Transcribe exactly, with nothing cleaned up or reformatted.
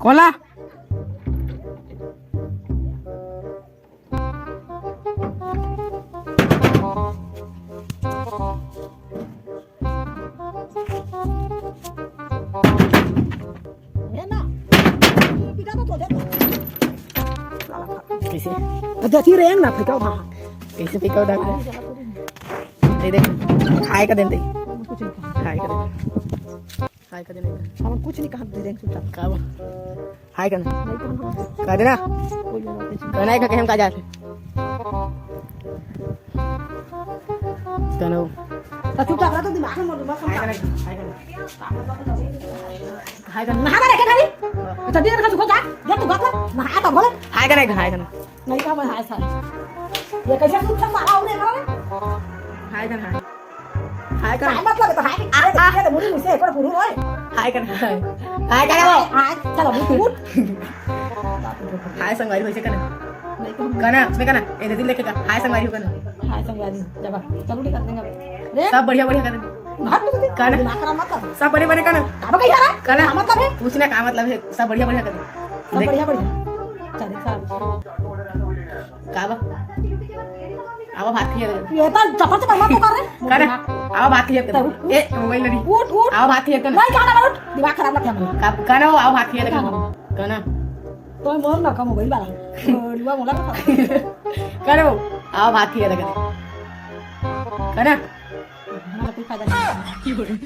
खोला। कैसे? अच्छा, ठीक रहेंगे ना, फेंका उठा। कैसे फेंका उठा? ये देख, हाय का देन दे। कुछ नहीं कहा। हाय का देन। हाय का देन। हम कुछ नहीं कहा, दे देंगे चुपचाप। का बा? हाय का ना? नहीं कहा। का देना? कोई बात नहीं। कहना है का, हम का जात है? कहना हो। तो चुपचाप रह, तो दिमाग में मत, मत समझा। हाय का ना? हाय का ना? नहा ना रखे खाली। तो दिन का सुखो जा, जब तू गत नहा तो बोले। हाय का ना? हाय का ना? नहीं कहा मैं हाय सारे। ये कैसे सूट से मारा उन्हें करो रे? हाय का ना? हाय का ना? हाय मतलब तो हाय। आ, आ। ये तो मुड़ी मुझसे एक बार गुरु होए। हाय का ना? हाय का ना? हाय, चलो, मुड़ी मुड़। हाय संगवारी होइसे का ना? नहीं कहा। का ना? उसमें का ना? ए, दिल देखे का? हाय संगवारी हो का ना? हाय संगवारी, जब चलो, ठीक कर देंगे अब। रे? सब बढ़िया, बढ़िया कर देंगे। भाग तो दे। का ना? दिमाग खराब मत कर। सब बड़े बड़े का ना? अब कहीं आ रहा है? का ना? का मतलब है? पूछना का मतलब है? सब बढ़िया बढ़िया कर दे। सब देख। बढ़िया बढ़िया। चल, देख साहब। का बा? आवा भात खिया दे। ये तो चपर चपर मत कर रे। का ना? आवा भात खिया दे। उठ, उठ। ए, मोबाइल लड़ी। उठ, उठ। आवा भात खिया दे ना। नहीं, का ना, उठ। दिमाग खराब मत कर। का, का ना, आवा भात खिया दे। का ना? का ना? तो मोर ना का मोबाइल वाला। मोबाइल वाला का। का ना? आवा भात खिया दे। का ना? हमारा कोई फायदा नहीं।